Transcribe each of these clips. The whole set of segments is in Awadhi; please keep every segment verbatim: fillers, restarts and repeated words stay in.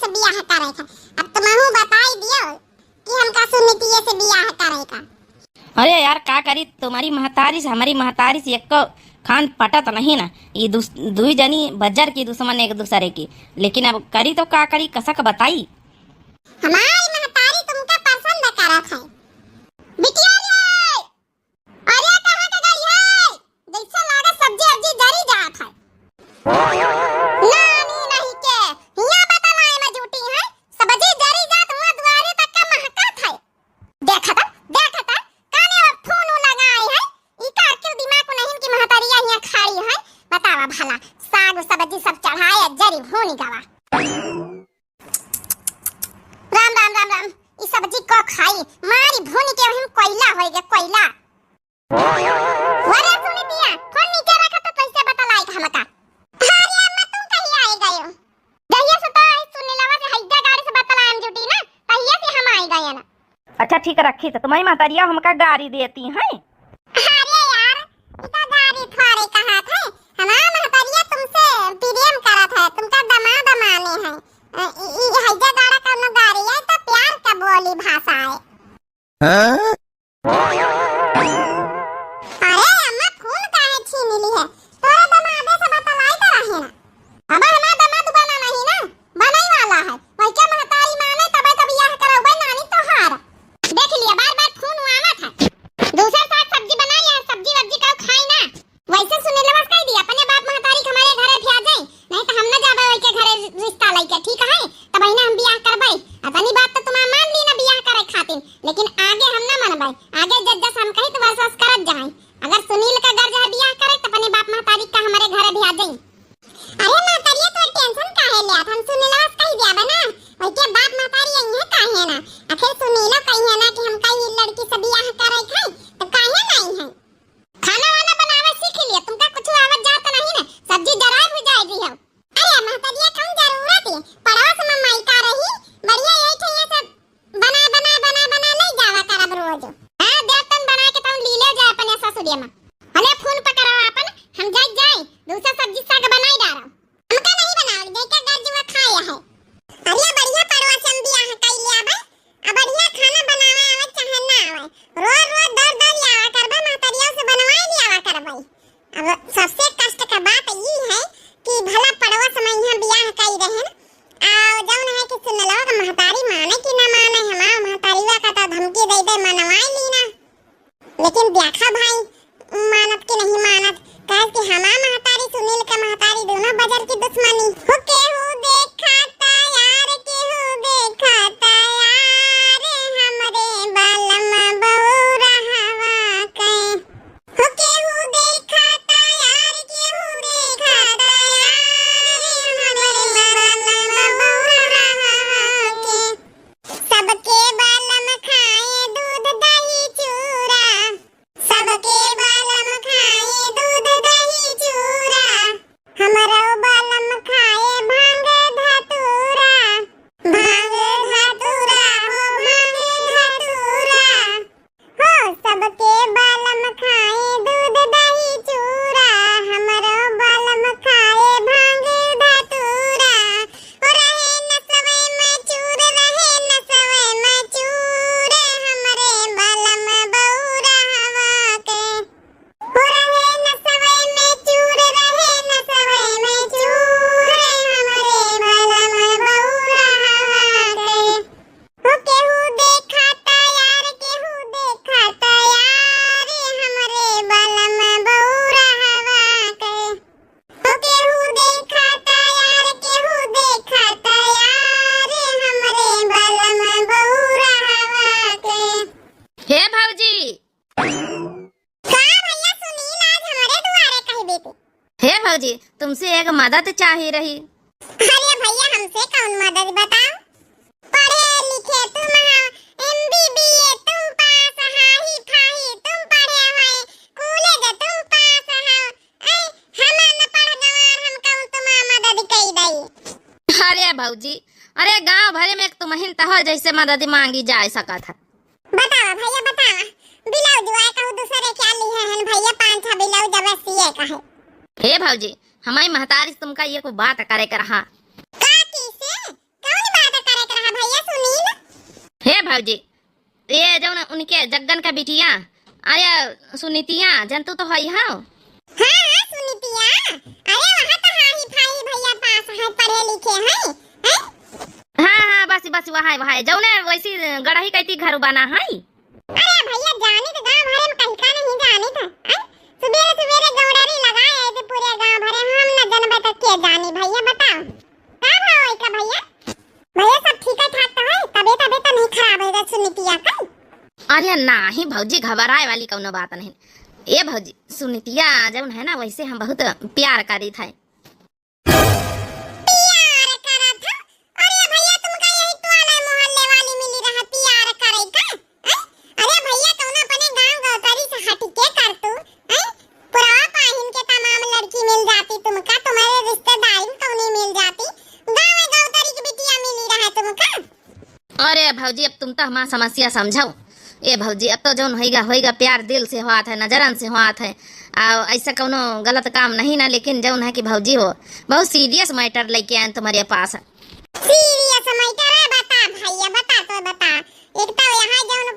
से बियाह करे का। अब तुमहू बताई दियो कि हमका सुनीतिये से बियाह करे का। अरे यार, का करी, तुम्हारी महतारी से, हमारी महतारी से एको खान पटत नहीं ना। ई दुस-, दुई जनी बजर की दुश्मन एक दूसरे की। लेकिन अब करी तो का करी, कसक बताई। हमारी महतारी तुमका पसंद करत है। बिटिया रे, अरे कहाँ के गई है? जैसे लागत सब्जी अब्जी जरी जात है। नानी नहीं के, हियाँ बतलाए में जुटी है, सब्जी जरी जात हुआ दुआरे तक का महकत है। देखत, देखत, काने अब फोन उन लगाए है, ई का अक्ल दिमाग को नहीं कि महतरिया हियाँ खड़ी है, बतावा भला, साग सब्जी सब चढ़ाए, जरी भून गवा। राम, राम, राम, राम। ई सब्जी को खाई? मारी भून के हम कोयला होई गे, कोयला। अरे सुनीतिया, फोन नीचे रखा तो कैसे बतलाई हमका? अरे अम्मा, तुम कहीं आए गए हो? जहिया से तो आई सुनीलवा से हैजा गाड़ी से बतलाए हम जुटी ना, तहिया से हम आए गए ना। अच्छा ठीक रखी, तो तुम्हारी महतरिया हमका गाड़ी देती हैं। अरे यार, ई तो गाड़ी थोड़े कहा थे, हमार महतरिया तुमसे प्रेम करत है, तुमका दमाद माने हैं। अ, ई, ई हैजा गाड़ा कौनो गाड़ी है, तो प्यार का बोली भाषा है। हाँ? अरे अम्मा, फोन काहे छीन ली है? तोरे दमादे से बतलाई तो रहे ना। अब हमार दमाद बना नहीं ना, बनई वाला है। वही के महतारी माने तबे तो बियाह करौबे नानी तोहार। देख लिया, बार बार फोन आवत है। दूसर साग सब्जी बना लिया, सब्जी वब्जी का खाई ना। वैसे सुनीलवा से कह दी, अपने बाप महतारी के हमारे घरे भेज जाए, नहीं तो हम न जाबे वही के घरे रिश्ता लइके, ठीक है? तब ही ना हम बियाह करबे। अतनी बात तो तुम्हार मान ली ना बियाह करे खातिर, लेकिन आगे हम ना मनबे। आगे जज जस हम कही तो बस बस करत जाए। अगर सुनील का गर्ज है बियाह करे तो अपने बाप महतारी का हमारे घरे भेज जाए। अरे महतरिया, तू टेंशन काहे लेत? हम सुनीलवा से कही दिया बना, वही के बाप महतारी यही है काहे ना? आखिर सुनीलो कही है ना कि हमका ये लड़की से बियाह करे है, तो काहे नहीं है? खाना वाना बनावे सीख लिया, तुमका कुछ आवत जात नहीं ना, सब्जी जरा भी जाए दी हो। अरे महतरिया, कौन जरूरत है? पड़ोस में माई का रही, बढ़िया यही ठैया सब बना, बना, बना, बना ले जावा करब रोज। हाँ, देव तन बना के तुम ली ले जाए अपने ससुरिया में। हले फोन पकड़ाओ अपन, हम जाए जाए, दूसरा सब्जी साग बनाई डारो। हमका नहीं बनावे, जेके गर्ज हुआ खाए है। अरे बढ़िया पड़वा से हम बियाह कई लिया बा। अब बढ़िया खाना बनावे आवे चाहे ना आवे, रोज रोज दौड़ दौड़ आवा करबे, महतरिया से बनवाए ले आवा करबे। अब सबसे कष्ट का बात ई है कि भला पड़वा से मैं यहाँ बियाह कई रहन, आ जौन है कि सुनलवा का महतारी माने कि ना माने, हमार महतारीवा का तो धमकी दे दे मनवाए ली ना। लेकिन देखा भाई, मानत कि नहीं मानत, काहे कि हमार महतारी सुनील के महतारी दोनों बजर की दुश्मनी। हो केहू देखा ता यार, केहू देखा ता यार, हमरे बालम बउरहवा के। हो केहू देखा ता यार, केहू देखा ता यार, हमरे बालम बउरहवा के। सबके बालम खाए दूध दही चूरा, सबके बालम खाए दूध दही चूरा, हमरो बालम खाए भांग धतूरा, भांग धतूरा हो भांग धतूरा। हो सबके बालम खाए दूध दही चूरा, हमरो बालम खाए भांग धतूरा। हो रहे नसवे में चूर, रहे नसवे में चूर, हमरे बालम बउरहवा के। हो रहे नसवे में चूर, रहे नसवे में चूर, हमरे बालम बउरहवा के। हो केहू देखा ता यार, केहू देखा ता यार, हमरे बालम बउरहवा के। हो केहू देखा ता यार, केहू देखा ता यार, हमरे बालम बउरहवा के। हे भौजी। का भैया सुनील आज हमरे दुआरे कहि देते? हे भौजी, तुमसे एक मदद चाही रही। अरे भैया, हमसे कौन मदद बताओ? पढ़े लिखे तुम हो, एमबीबीए तुम पास, हाही फाही तुम पढ़े हो, कॉलेज तुम पास हो, ऐ, हम अनपढ़ गंवार, हम कौन तुम्हार मदद कई दई? अरे भौजी, अरे गांव भरे में एक तुमहिन तहो जैसे मदद मांगी जाए सकत है। बतावा भैया बतावा, ब्लाउज वाए कहूँ दूसरे क्या ली है हन भैया, पाँच छह ब्लाउज अब सिए का है। हे भौजी, हमारी महतारी से तुमका ये को बात करे के रहा। का की से? कौन भौजी, ये जौन उनके जग्गन का बिटिया, अरे सुनीतिया, जनतू तो हई हौ। हाँ, हाँ, सुनीतिया। अरे, वहाँ तो हाही फाही भैया पास है, पढ़े लिखे हैं, हैं? हाँ, हाँ, बस, बस, वहाँ है, वहाँ है। जौने वैसी गढ़ही कैती घर बना है। अरे भैया, जानी तो गाँव भरे में कहीं का नहीं जानी था, हैं? सुबेरे सुबेरे गौड़री लगाए आए थे पूरे गाँव भरे, हम न जनबे तो के जानी भैया, बताओ। का भाव है का भैया? भैया, सब ठीक है ठाक तो है? तबीयत, तबीयत तो नहीं खराब है सुनीतिया का? अरे नाही भौजी, घबराए वाली कौनो बात नहीं। ए भौजी, सुनीतिया जौन है ना, वैसे हम बहुत प्यार करीत है। प्यार करत हो? अरे भैया, तुमका यही टोला मोहल्ले वाली मिली रहा प्यार करे का? हैं? अरे भैया, कौनो अपने गाँव गौतरी से हट के कर तू, हैं? पुरवा पाहिन के तमाम लड़की मिल जाती तुमका, तुम्हारे रिश्तेदारी में कौनी मिल जाती, गाँव गौतरी की बिटिया मिली रहा तुमका। अरे भौजी, अब तुम तो हमार समस्या समझो। ए भौजी, अब तो जौन होइगा, होइगा, प्यार दिल से होत है, नजरन से होत है। आ, ऐसा कौनो गलत काम नहीं ना, लेकिन जौन है कि भौजी हो, बहुत serious matter लेके आए तुम्हारे पास। Serious matter है? बता भैया, बता तो बता। एक तो यहाँ जौन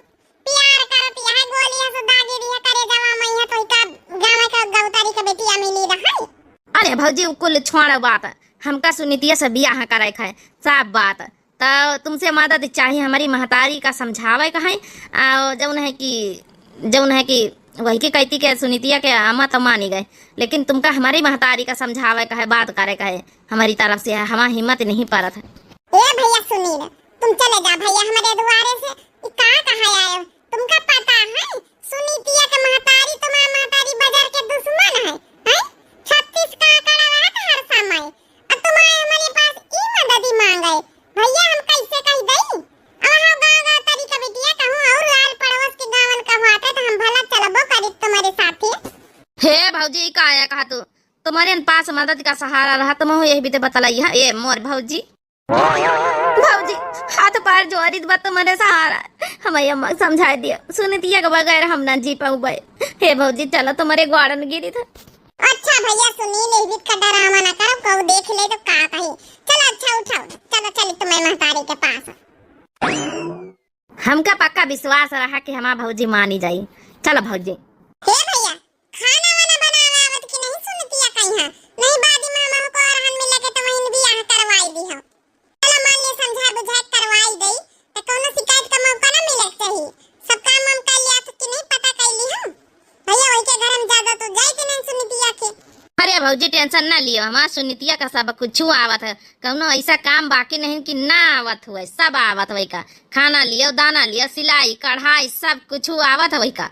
प्यार करत, यहाँ गोली है सो दागी दिया करे जवा मैया तो इका गाँव का गौतरी का बेटिया मिली रहा। अरे भौजी, उ कुल छोड़ बात, हमका सुनीतिया से बियाह करे है, साफ बात। तो तुमसे मदद चाहिए, हमारी महतारी का समझावे का है, और जौन है कि, जौन है कि वही के कहती के सुनीतिया के अम्मा तो मानी गए, लेकिन तुमका हमारी महतारी का समझावे का है, बात करे का है, हमारी तरफ से है, हमार हिम्मत नहीं परत है। ए भैया सुनील, तुम चले जा भैया हमारे दुआरे से, ई का कहा आए हो? तुमका पता है सुनीतिया के महतारी, तुम्हार महतारी बाजार के दुश्मन है, हैं? छत्तीस का आंकड़ा रहत हर समय, अब तुम्हारे हमारे पास ई मददी मांगे, भैया हम कैसे कह दई? अब हम गाँव गौतरी का बिटिया कहूँ और लाल पड़ोस के गाँवन का होते तो हम भला चलबो करी तुम्हारे साथे। हे भौजी, ई का आया कहा तू? तुम्हारे पास मदद का सहारा रहा, तुम यही भी तो बतलाई है, ए मोर भौजी। भौजी, हाथ पैर जोड़ी बा तुम्हारे सहारा, हमारी अम्मा के समझाए दिया, सुनीतिया के बगैर हम ना जी पाऊबे। हे भौजी, चलो तुम्हारे ग्वाड़न गिरी था। अच्छा भैया सुनील, यही बीत का डरामा ना करो, कहू देख ले तो का कही। चलो अच्छा उठाओ, चलो चली तुम्हारे महतारी के पास। हमका पक्का विश्वास रहा कि हमार भौजी मानी जाई। चलो भौजी। हे भैया, खाना वाना बनावे आवत कि नहीं सुनीतिया कहीं है? नहीं बाद में हम को अरहन मिले के तो वहीं बियाह करवाई दी हो। चलो मान ले समझा बुझा के करवाई दई, तो कौनो शिकायत का मौका ना मिले के चाहिए। सब काम हम कर लिया था कि नहीं पता कर ली हम। भैया वही के घर हम ज्यादा तो जाए के नहीं सुनीतिया के। अरे भौजी tension ना लियो, हमार सुनीतिया का सब कुछ आवत है, कौनो ऐसा काम बाकी नहीं कि ना आवत हुए, सब आवत हुए का। खाना लियो, दाना लियो, सिलाई, कढ़ाई, सब कुछ आवत हुए का।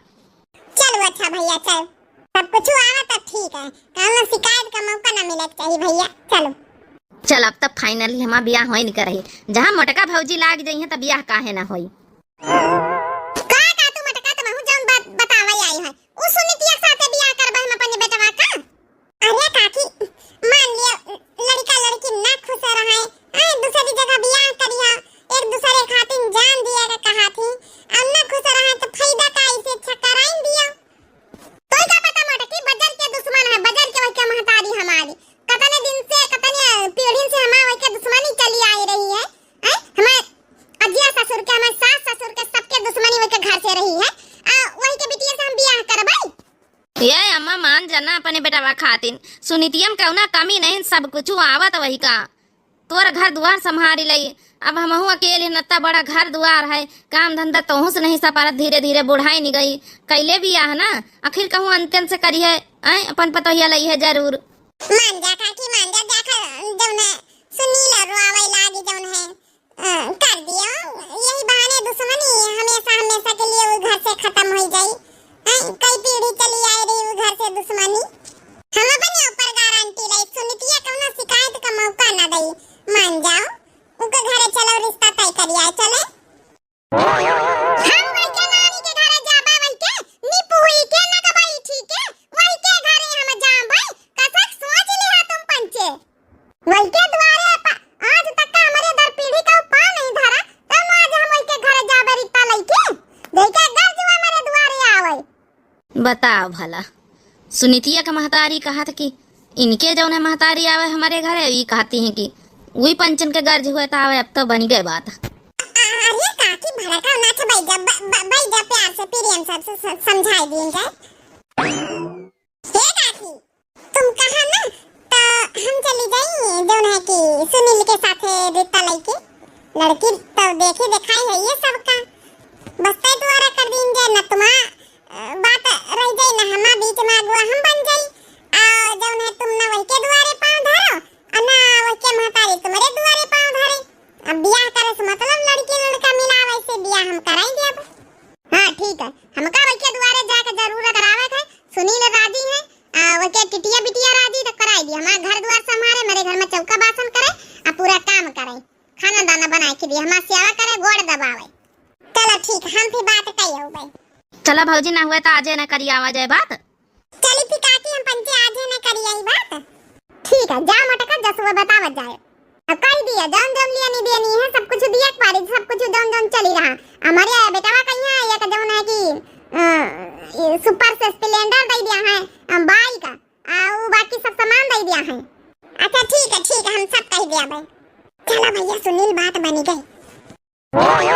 चलो अच्छा भैया, चल, सब कुछ आवा तो ठीक है, कौनो शिकायत का मौका ना मिले के चाहिए भैया। चलो। चल, अब तो finally हमार बियाह होई नहीं करही, जहाँ मोटका भौजी लाग जाई है तो बियाह काहे ना होई। का का तू मोटका, तुमहू जौन बात बतावे आई है, उ सुनीतिया के साथे बियाह करबे हम अपने बेटवा का? अरे काकी, मान लिया लड़का लड़की ना खुश रहे, आए दूसरी जगह बियाह करिया, एक दूसरे खातिर जान दिया का कहा थी, अब ना खुश रहे तो फायदा का, इसे अच्छा कराइन दिया। तोय का पता मोटकी, बजर के दुश्मन है, बजर के वही के महतारी हमारी। कतने दिन से, कतने पीढ़ी से हमार वही के दुश्मनी चली आई रही है। हैं? हमार अजिया ससुर के, हमार सास ससुर के, सबके दुश्मनी वही के घर से रही है। आ, वही के बिटिया से हम बियाह करबै। ये अम्मा मान जाना अपने बेटवा खातिन। सुनीतिया में कौना कमी नहीं, सब कुछ आवत वही का। तोर घर दुआर संभारी लई। अब हमहू अकेले हन, इतना बड़ा घर दुआर है, काम धंधा तोहू से नहीं सपारत, धीरे धीरे बुढ़ाई नि गई, कैले बियाह ना, आखिर कहूँ अंतन से करी है, आए अपन पतोहिया लई है जरूर। मान जा काकी, मान जा, देखा जौन है सुनील रोवे लागी जौन है, अ, कर दियो, यही बहाने दुश्मनी हमेशा हमेशा के लिए वो घर से खत्म हो जाई। हैं, कई पीढ़ी चली आई रही वो घर से दुश्मनी। हम अपने ऊपर गारंटी ले, सुनीतिया कौनो शिकायत का मौका ना दई। मान जाओ, उनके घरे चलो, रिश्ता तय करिया चले। हम वही के नानी के घरे जाबे, वही के निपुई के नगबई ठीक है, वही के घरे हम जाबे। कसक सोच लिहा तुम पंचे। वही के दुआरे पा, आज तक का हमारे दर पीढ़ी का पा नहीं धरा, तब आज हम वही के घरे जाबे रिक्ता लइके, देखे गर्ज हुआ हमारे दुआरे आवे। बताओ भला, सुनीतिया का महतारी कहत कि इनके जौन है महतारी आवे हमारे घरे, ई कहती हैं कि वही पंचन के गर्ज हुए तो आवे, अब तो बन गए बात। आहा, अरे काकी, भड़काओ ना, अच्छा बैठ जा, ब-, ब-, बैठ जा, प्यार से पिरियन सबसे स-, समझाई दीन जाए। हे काकी, तुम कहा ना, तो हम चली जाई, जौन है कि सुनील के साथे रिश्ता लइके। लड़की तो देखी देखाई है ये सबका, बस तय दुआरा कर दीन जाए ना, तुम्हारा अ, बात रह जाई ना, हमा बीच में अगुआ हम बन जाई। आ, जौन है तुम ना वही के दुआरे पाँव धरो, आ ना वही के महतारी तुम्हारे दुआरे पाँव धरे। अब बियाह करे से मतलब लड़की लड़का मिलावे से बियाह हम कराई देब। हाँ, ठीक है, हमका वही के दुआरे जाके जरूर करावे के है। सुनील राजी है, आ, वही के टिटिया बिटिया राजी तो कराई दी। हमार घर दुआर संभारे, मेरे घर में चौका बासन करे, आ पूरा काम करे, खाना दाना बनाए के दिए, हमार सेवा करे, गोड़ दबावे। चलो ठीक, हम फिर बात कही हो भाई। चला भौजी, ना हुए तो आजे ना करी आवा जाए बात। चली फिर काकी, हम पंचे आजे ना करी आई बात। ठीक है, जा मोटका जसुआ बतावत जाए। अब कही दिया, जौन जौन लिया नहीं देनी है, सब कुछ दिया के पारी, सब कुछ जौन जौन चली रहा। हमारे बेटवा कहीं है, एक जौन है कि, अ, ये सुपर से स्प्लेंडर दे दिया है, अ, बाइक, आ, वो बाकी सब सामान दे दिया है। अच्छा ठीक है, ठीक है, हम सब कह दिया भाई। चलो भैया सुनील, बात बनी गई। वारी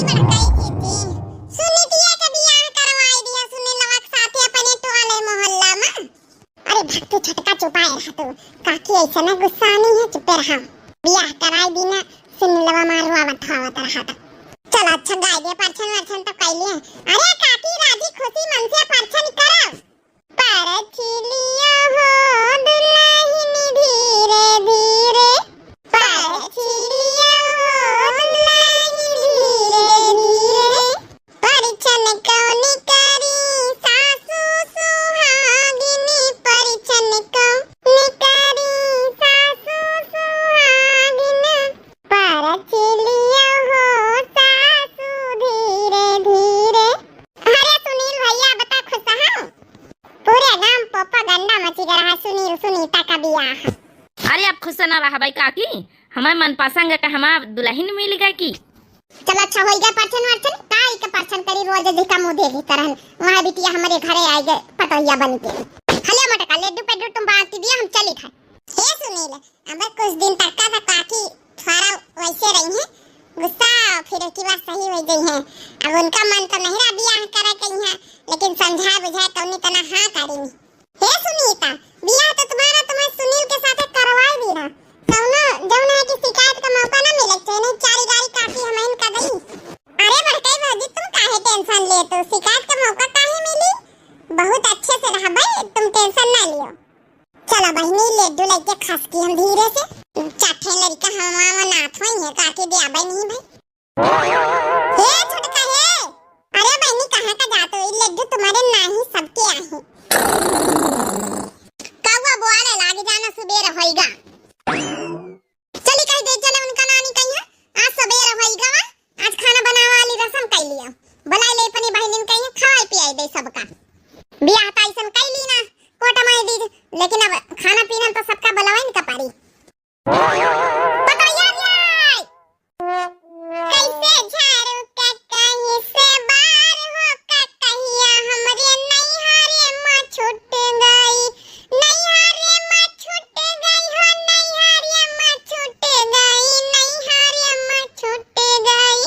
बड़काई जीती। सुनीतिया के बियाह करवाई दिया सुनीलवा के साथे अपने टोले मोहल्ला में। अरे भक्ति छोटका चुपाए रहा तू। काकी ऐसा ना गुस्सानी है, चुपे रहा। बियाह कराई दी ना सुनीलवा मारो आवत आवत रहा था। चल अच्छा गाय दे परछन वरछन तो कैलिए। अरे काकी राजी खुशी मन से परछन करो। परछिलिया हो दुलहिन धीरे धीरे, परछिलिया हो दुलहिन धीरे धीरे, परछन कौन करी सासु सुहागिन, परछन कौन करी सासु सुहागिन। परछिलिया हो सासु धीरे धीरे। अरे सुनील भैया, बता खुश हौ? पूरे गांव प्रोपागंडा मची गया है सुनील सुनीता का बियाह। अरे अब खुश ना रहबै काकी, हमार मनपसंद का हमार दुलहिन मिल गई की। चल अच्छा होई गया परछन वरछन, का इके परछन करी रोज देखा मुँह देखी तरहन, वहाँ बिटिया हमारे घरे आई गए पतोहिया बन के। हले मोटका लड्डू पेड्डू तुम बांटी दिया, हम चली खाए। हे सुनील, अब कुछ दिन तक का काकी थोड़ा वैसे रही है, गुस्सा फिर की बात सही हो गई है। अब उनका मन तो नहीं रहा बियाह करे कहीं है, लेकिन समझाए बुझाए कौनी तना हाँ करी। हे सुनीता, बियाह तो तुम्हारा तुम्हारे सुनील के साथ करवाई दी ना, कौनो जौन है कि शिकायत का मौका ना मिले चाहिए, नहीं चारी गारी काकी हम इनका गई। अरे बड़कई भौजी, तुम काहे टेंशन ले, तो शिकायत का मौका काहे मिली, बहुत अच्छे से रहबै, तुम टेंशन ना लियो। चला बहिनी, लड्डू लइके खसकी हम धीरे से। चार ठे लड़का हवा में नाथ होई है, काके दे आबे नहीं भाई। हे छोटका हे, अरे बहिनी कहाँ का जात हो? ई लड्डू तुम्हारे नाही सबके आहे। कौआ बोआले लाग जाना सुबेर होइगा। चली कही दे चले उनका नानी कहिया, आज सुबेर होइगा वा, आज खाना बनावा वाली रसम कई लिया। बुलाई ले अपनी बहिनिन कहिया खवाई पियाई दे सबका। बियाह त ऐसन कई ली ना, कोटा माई दीज, लेकिन अब खाना पीना तो सबका बुलावे न का पारी। पतोहिया रे! कैसे झाड़ू के कहीं से बार हो का कहिया हमरे नैहरे में छूट गई, नैहरे में छूट गई हो, नैहरे में छूट गई, नैहरे में छूट गई।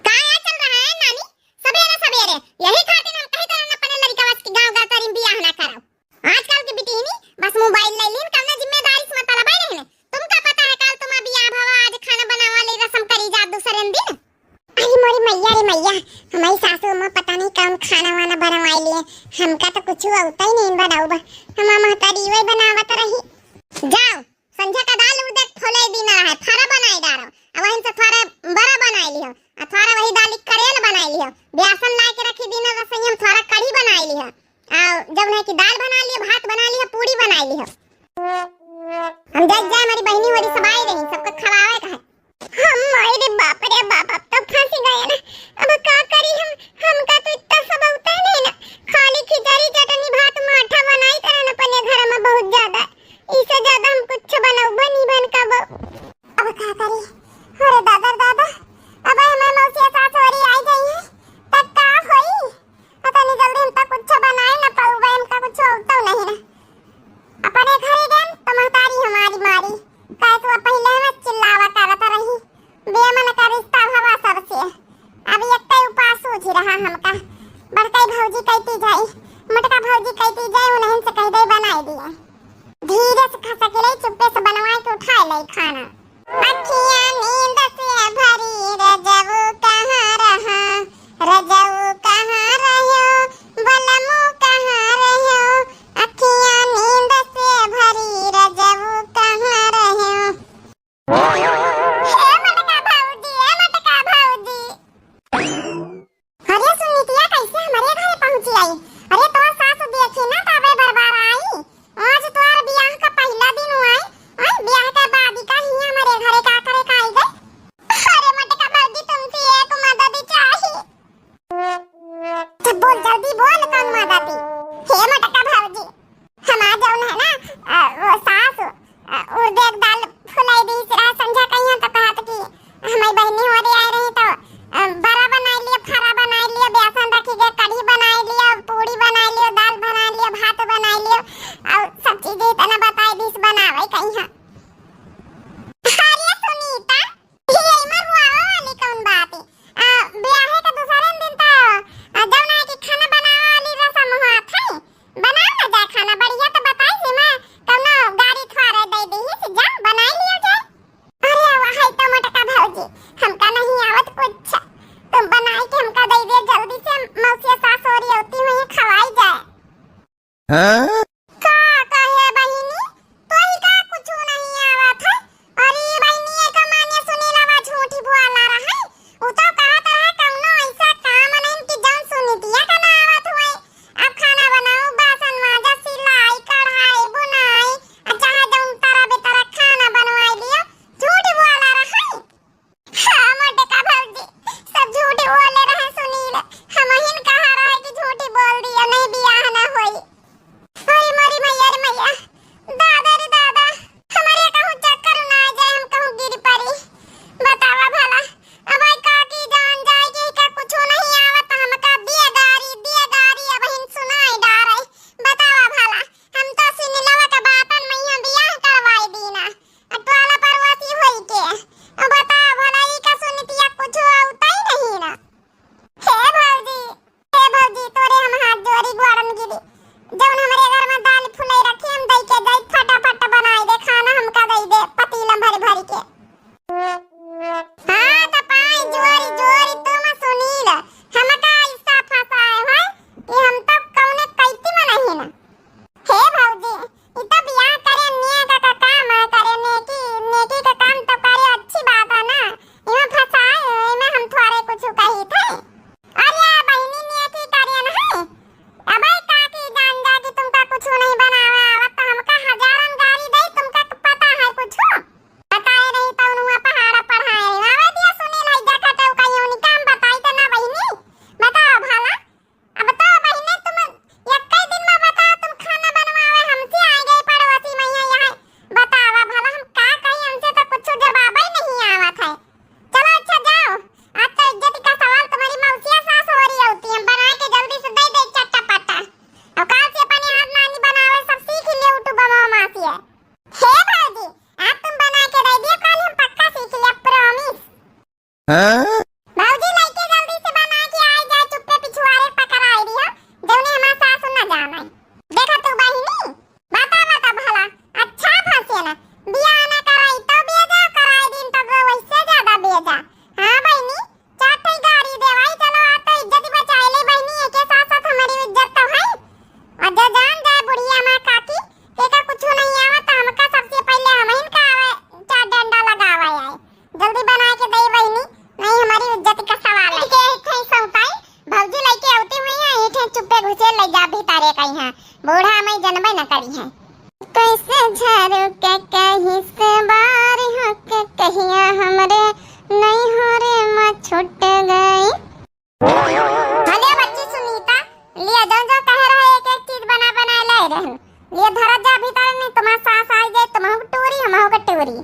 का चल रहा है नानी? सबेरे सबेरे यही खातिर हम कही तरह अपने लड़िकवा के गाँव गाँव तारीम बियाह ना कराओ। आजकल की बिटिहनी बस मोबाइल ले लीन, कौनो जिम्मेदारी से मतलब ही नहीं। तुमका पता है काल तुम्हारा बियाह भवा, आज खाना बनावा ले रसम करी जा दूसरे दिन। अरे मोरी मैया रे मैया, हमारी सासू अम्मा पता नहीं कौन खाना वाना बनवाई लिए, हमका तो कुछ आता ही नहीं बनाऊबा। हमार महतारी वही बनावत रही। जाओ संझा का दाल उड़द फुले दिन रहे, फरा बनाई डारो। अब वहीं से थोड़ा बरा बनाई लियो, आ थोड़ा वही दाल करेल बनाई लियो। बेसन ला के रखी दिन रसोई हम थोड़ा कढ़ी बनाई लियो। आ जब नहीं कि दाल बना लियो, भात बना लियो, पूरी बनाई लियो। हम देख जाए हमारी बहनी होरी सब आई रही, सबको खवावे का है। हम माई रे बाप रे बाप, अब तो फंसी गए ना। अब का करी हम, हमका तो इतना सब होता ही नहीं ना। खाली खिचड़ी चटनी भात माठा बनाई तरह न अपने घर में बहुत ज्यादा। इसे ज्यादा हम कुछ बनौबो नहीं बन कबो। अब का करी? अरे दादा रे दादा, अब हमार मौसी सास होरी आई गई है, तब का होई? अतनी जल्दी हम तो कुछ बनाए ना पाऊबे, हमका कुछ होता नहीं ना। अपने घरे गए तो महतारी हमारी मारी, कहे तू पहले में चिल्लावा करत कहती जाए, उन्हन से कह दे बनाई दिए। धीरे से खसक ले, चुप्पे से बनवाए के उठाए ले खाना। अखियाँ नींद से भरी रजबू कहाँ रहा, रजबू कहाँ रह्यो, बलमू कहाँ रह्यो, अखियाँ नींद से भरी रजबू कहाँ रह्यो। हे मटका भौजी, हे मटका भौजी। अरे सुनीतिया, कैसे हमरे घरे पहुँची आई? अरे तोर सासु देखी ना, तबे बरबर आई। आज तोर बियाह का पहिला दिन हुआ है। आई बियाह के बाद ही का हियाँ हमरे घरे का करे का आई गई? अरे मटका भौजी, तुमसे एक मदद चाही। तो बोल, जल्दी बोल, कौन मदद? हे मटका भौजी, हमार जौन है ना, अ, वो सास, अ, उर्दे एक दाल फुलाई दी रहा, संझा कहिया तो कहत कि हमारी बहनी हो रही आई रही तो, अ, बरा बनाई लियो, फरा बनाई लियो, बेसन रखी के कढ़ी बनाई लियो, पूड़ी बनाई लियो, दाल बनाई लियो, भात बनाई लियो, और सब चीज इतना बताई दी बनावे कहिया। अरे सुनीता, ये इमर हुआ वाली कौन बात है? आ, ब्याहे के दूसरे दिन तो, आ, जौन है कि खाना बनावे वाली रसम हुआ था। बनाओ ना जा खाना, बढ़िया तो बताई थी मैं, कौनो गाड़ी थ्वारे दे दी से जा, बनाई लिया जाए। अरे वह है तो मोटका भौजी, हमका नहीं आवत कुछ, तुम बनाई के हमका दे दे जल्दी से, मौसिया सास हो रही होती हुई खवाई जाए। हाँ? का कहे बहिनी, तोही का कुछु नहीं आवत है? अरे बहिनी, एक माने सुनीलवा झूठी बोला रहा है। उ तो कहत रहा कौनो ऐसा काम नहीं कि जौन सुनीतिया का ना आवत हुए। अब खाना बनाओ, बासन माजा, सिलाई, कढ़ाई, बुनाई, आ चाहे जौन तरह बेतरह खाना बनवाई लियो, झूठी बोला रहा है। हाँ, मोटका भौजी, सब झूठी बोले रहे सुनील। हमहिन कहा रहे कि झूठी बोल दिया, नहीं बियाह ना होई। अरे मोरी मैया रे मैया, दादा रे दादा, हमरे कहूँ चक्कर ना आ जाए, हम कहूँ गिर पड़ी। बतावा भला, अब आई काकी जान जाए कि का कुछो नहीं आवत, हमका दिया गारी, दिया गारी, अब हिन सुनाई डारे। बतावा भला, हम तो सुनीलवा के बातन में यहाँ बियाह करवाई दीना। आ टोला पड़ोसी होई के। अब बता भला, ई का सुनितिया कुछ होता ही नहीं ना। हे भौजी, हे भौजी, तोरे हम हाथ जोड़ी गोड़न गिरी। जौन हमरे घर में दाल फुलाई रखी, हम दई के जाई, फटाफट बनाई दे खाना, हमका दई दे पतीला भर भर के। हाँ, तो पाई जोरी जोरी तुम सुनील, हमका ऐसा फंसाए है कि हम तो कौने कैती में नहीं ना। हे भौजी, ई तो बियाह करे नेक का काम है, करे नेकी, नेकी का काम तो करे, अच्छी बात है ना। इमे फंसाए, इमे हम थोड़े कुछ कही थे। अरे बहिनी, नेकी करे न है। अबे काकी जान जा कि तुमका कुछ नहीं बनावे आवत, तो हमका हजारन गारी दे, तुमका पता है कुछ? बताए नहीं तो उनुआ पहाड़ा पढ़ाए। आवे दिया सुनील, है जा कटे कहीं उनका हम बताई तो ना बहिनी। बताओ भला। अब तो बहिने तुम एक्के दिन में बताओ, तुम खाना बनवावे हमसे आ गई पड़ोसी मैया यहाँ। बतावा भला हम का कही, हमसे तो कुछ जवाब ही नहीं आवत है। चलो अच्छा जाओ, आज तो इज्जत का सवाल तुम्हारी मौसिया सास हो रही होती है, बना के जल्दी से दे दे चट्टा पट्टा। और काल से अपने हाथ नानी बनावे सब सीख लियो YouTube में माँ से। हे भौजी, आज तुम बना के दे दियो, काल हम पक्का सीख लिया, promise। हाँ? भौजी लइके जल्दी से बना के आए जाए, चुप्पे पिछुआरे पकड़ाए रही हो, जौने हमार सासु न जाने। देखा तू बहिनी, बता बता भला, अच्छा फंसे ना, बियाह ना कराई तो बेजा, कराई दिन तो वैसे ज्यादा बेजा। हाँ बहिनी, चार ठे गाड़ी देवाई, चलो आ तो इज्जत बचाए ले बहिनी, एके साथ साथ हमारी इज्जत तो है। और जो जान जाए बुढ़िया माँ काकी, एका कुछ नहीं आवा तो हमका सबसे पहले हम इनका आवे, चार डंडा लगावा आए। जल्दी बना के दे बहिनी, नहीं हमारी इज्जत का सवाल है। के इथे सौताई, भौजी लइके आवती हुई है, इथे चुप्पे घुसे ले जा भीतरे कहीं है। बूढ़ा मैं जनबे न करी है। कैसे झाड़ू के कहीं से बार हो के कहिया हमरे नहीं हो रे माँ छूट गई। भले बच्ची सुनीता, लिया जौन जौन कहे रहे एक एक चीज बना बनाए लाए रहन। लिया धरा जा भीतर नहीं, तुम्हार सास आ जाए, तुम्हार टूरी, हमार के टूरी।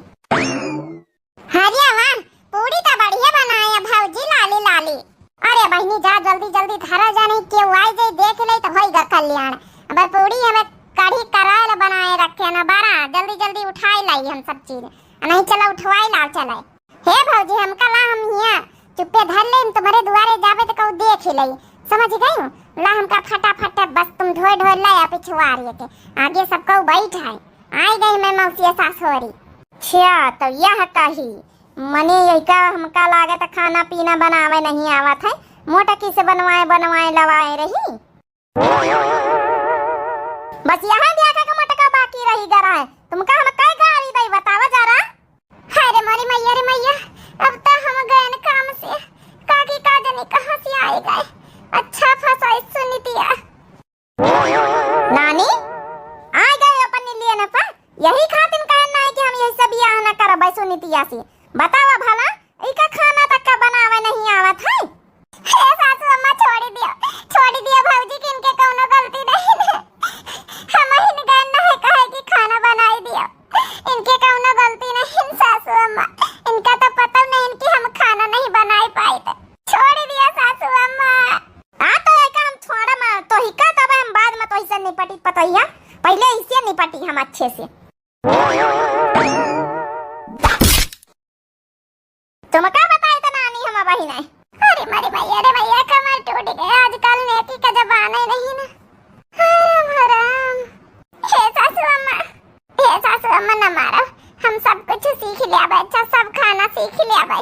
अरे वाह, पूड़ी तो बढ़िया बनाए है भौजी, लाली लाली। अरे बहिनी जा जल्दी जल्दी धरा जा, नहीं केहू आई जाई देख ले तो होई गा कल्याण। अब पूड़ी हमें कढ़ी कराए ला बनाए रखे ना बड़ा, जल्दी जल्दी उठाई लाई हम सब चीज। आ नहीं चला उठवाई लाओ चला। हे भौजी हमका ला हम हिया चुप्पे धर ले, तुम्हारे दुआरे जाबे तो कहू देख ही लई, समझ गई? ला हमका फटाफट बस तुम ढोए ढोए लाया पिछुआरी के। आगे सब कउ बैठ है। आई गई मैं मौसी सासोरी। अच्छा, तो यह कही, मने यही का हमका लागत खाना पीना बनावे नहीं आवत है, मोटकी से बनवाए बनवाए लवाए रही। बस यहाँ देखा के मोटका बाकी रही गरा है, तुमका हम कई गारी दई बतावा जरा। हाय रे मोरी मैया रे मैया, अब तो हम गए न काम से, काकी का जनी कहाँ से आए गए। अच्छा फंसाई सुनितिया। नानी, आ गए अपन लिए न पर, यही खातिर कहन ना है कि हम यही से बियाह न करब सुनितिया से। बतावा भला, इका खाना तक का बनावे नहीं आवत है। हे सासू अम्मा, छोड़ी दियो, छोड़ी दियो भौजी, कि इनके कौनो गलती नहीं है। हम ही न गए न है कहे कि खाना बनाई दियो। इनके कौनो गलती नहीं सासू अम्मा, इनका तो पता नहीं कि हम खाना नहीं बनाई पाई। तो छोड़ी दियो सासू अम्मा। हाँ, तो एका हम छोड़ा मा, तो ही का तब हम बाद में तो इसे निपटी पतोहिया, पहले इसे निपटी हम अच्छे से। तुमका बताई त नानी हम अबही नहीं। अरे मरे भैया रे भैया, कमर टूट गए, आजकल नेकी का जमाना ही नहीं ना। हरम हरम। हे सासू अम्मा, हे सासू अम्मा न मारो, हम सब कुछ सीख लिया बे, अच्छा सब खाना सीख लिया बे।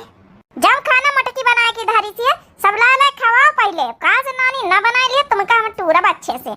जब खाना मटकी बनाए की धरी से, सब ला ला खवाओ पहले, काज नानी न बनाए लिए तुमका हम टूरब अच्छे से।